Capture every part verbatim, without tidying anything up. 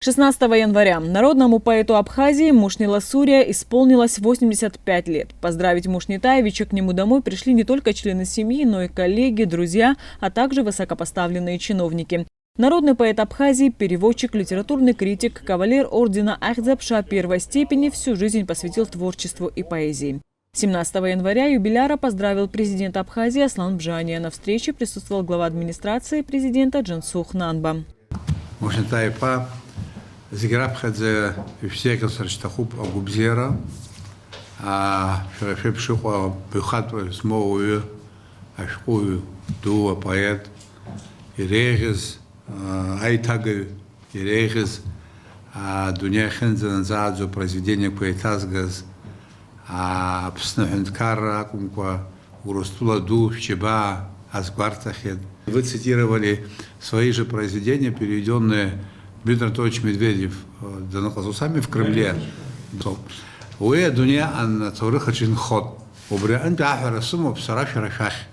Шестнадцатого января народному поэту Абхазии Мушни Ласурия исполнилось восемьдесят пять лет. Поздравить Мушни Таевича к нему домой пришли не только члены семьи, но и коллеги, друзья, а также высокопоставленные чиновники. Народный поэт Абхазии, переводчик, литературный критик, кавалер ордена Ахьдза-Пша первой степени всю жизнь посвятил творчеству и поэзии. Семнадцатого января юбиляра поздравил президент Абхазии Аслан Бжания. На встрече присутствовал глава администрации президента Джансух Нанба. Мушни Таиа иԥа, зегь раԥхьаӡа ишәзеиӷьасыр сҭахуп агәабзиара. Аа, шәара шәеиԥш иҟоу абаҩхатәра змоу ауаҩы, ашәҟәыҩҩы ду, апоет, иреиӷьыз, аа, аиҭагаҩ, иреиӷьыз, аа, адунеи ахьынӡанаӡааӡо произведениақәа еиҭазгаз, аа, Аԥсны аҳәынҭқарра акәымкәа, Урыстәыла ду шәџьабаа азгәарҭахьеит. Вы цитировали свои же произведения, переведённые Дмитрий Анатольевич Медведев, э, даныҟаз усами в Кремле. Уи адунеи анаҭ-, аҭоурых аҿы инхот. Убри аҟынтә аҳәара сымоуп сара шәара шәахь.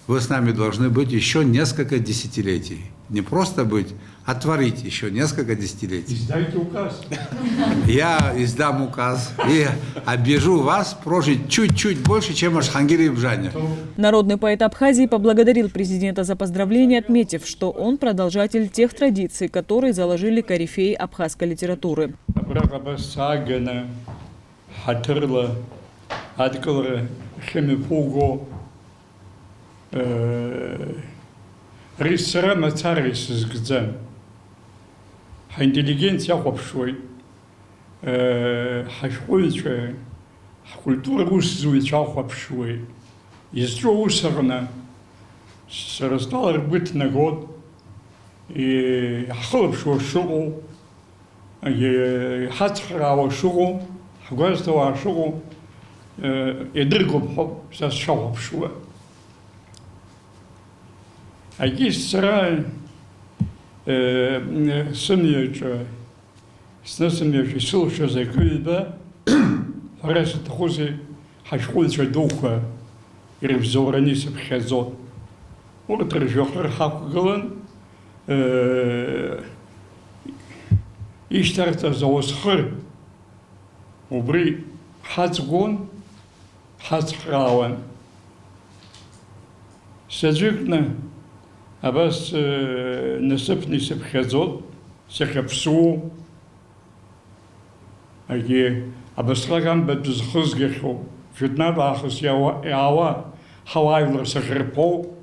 Вы с нами должны быть ещё несколько десятилетий. Не просто быть, а творить ещё несколько десятилетий. Издайте указ. Я издам указ и объяжу вас прожить чуть-чуть больше, чем Ашхангири и Бжания. Народный поэт Абхазии поблагодарил президента за поздравления, отметив, что он продолжатель тех традиций, которые заложили корифеи абхазской литературы. Абраҟа абас сааганы, ҳаҭырла адкылара ахьымҩаԥуго, Ари сара мацара исызкӡам. Ҳаинтеллигенциа иахәаԥшуеит, ҳашәҟәыҩҩцәа, ҳкультура усзуҩцәа ахәаԥшуеит. Изҿу аус аҟны сара стәала ргәы ҭнагоит, иаҳхылаԥшуа шыҟоу, Егьи иҳацхраауа шыҟоу, ҳгәазҭауа шыҟоу, э, идыргоуп ҳәа са сшахәаԥшуа. Егьи сара, э, сымҩаҿы, зны сымҩаҿы исылшоз акы-ҩба ҳәара саҭахузеи, ҳашәҟәыҩҩцәа дуқәа ирыбзоураны исыԥхьаӡон. Урҭ ржәҩахыр ҳақәгылан, Э, ишьҭарҵаз ауасхыр убри ҳаҵгәон, ҳацхраауан. Саӡәыкны абас, э, насыԥны исыԥхьаӡот, сахьаԥсуоу. Егьи абасҟак амбатә зхызгахьоу, жәытәнатә аахыс иауа, иаауа ҳауаажәлар сахьырԥоу.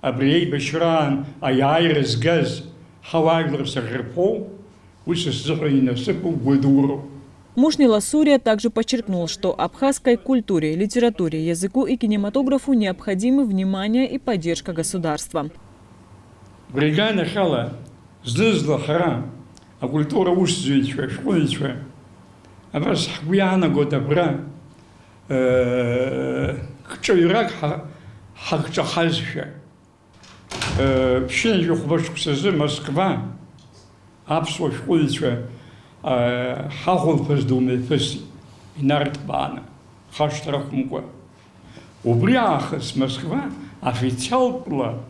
Абри аибашьраан аиааира згаз ҳауаажәлар сахьырԥоу, уи са сзыҳәан инасыԥу гәадуроуп. Мушни Ласурия также подчеркнул, что абхазской культуре, литературе, языку и кинематографу необходимы внимание и поддержка государства. Абри аганахьала зны-зынла ҳара, акультура усзуҩцәа, ашәҟәыҩҩцәа, абас ҳгәы иаанагоит абра, Кҿаҩрак ҳа-, ҳагҿахазшәа, ԥшьынҩажәи хәба шықәсазы Москва аԥсуа шәҟәыҩҩцәа ҳахәылԥаз ду мҩаԥысит, инарҭбааны, хашҭра ақәымкәа. Убри аахыс Москва официалтәла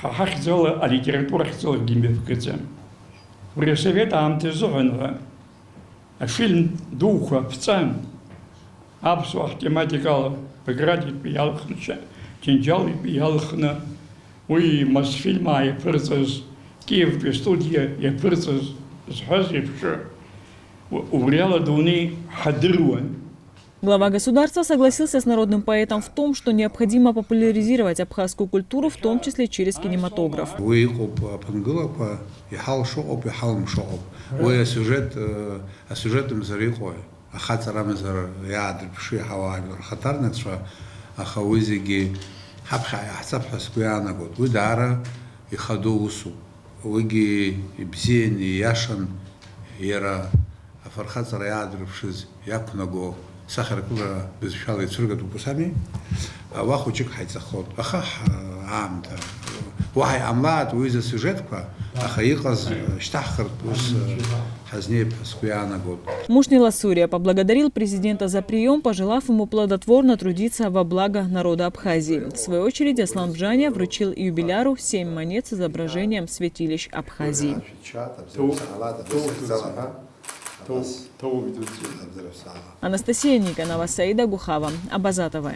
ҳа ҳахьӡала, алитература ахьӡала акгьы мҩаԥгаӡам. Убри асовет аамҭа азыҳәан ҳәа Афильм дуқәа ԥҵан, аԥсуаа ҳтематикала Багратитәи иалхны, Ҷа-, Ҷанџьал итәы иалхны, уи Мосфильм иаԥырҵаз, Киевтәи астудиа иаԥырҵаз зҳәаз еиԥш, у-, убриала адунеи ҳадыруан. Глава государства согласился с народным поэтом в том, что необходимо популяризировать абхазскую культуру, в том числе через кинематограф. Уи иҟоуп аԥынгылақәа, иҳалшо ыҟоуп, иҳалымшо ыҟоуп. Уи асиужет, э, Асиужет мзар иҟои, ахаҵарамзар иаадырԥши ҳауаажәлар рхаҭарнакцәа, аха уи зегьы ҳаԥхьаҟа иаҳҵап ҳәа сгәы иаанагоит. Уи даара ихадоу усуп. Уигьы ибзиан, ииашан иара афырхаҵара иаадырԥшыз иақәнаго сахьаркыра бызшәала ицәыргатәуп, ус ами? Уа хәыҷык ҳаиҵахот. Аха ҳа-, аамҭа Уаҳа иҟамлааит уҩыза асиужетқәа, аха иҟаз шьҭаҳхыртә ус ҳазнеип ҳәа сгәы иаанагоит. Мушни Ласурия поблагодарил президента за прием, пожелав ему плодотворно трудиться во благо народа Абхазии. В свою очередь Аслан Бжания вручил юбиляру семь монет с изображением святилищ Абхазии. Анастасия Никонова, Саида Гухава, Абаза ТВ.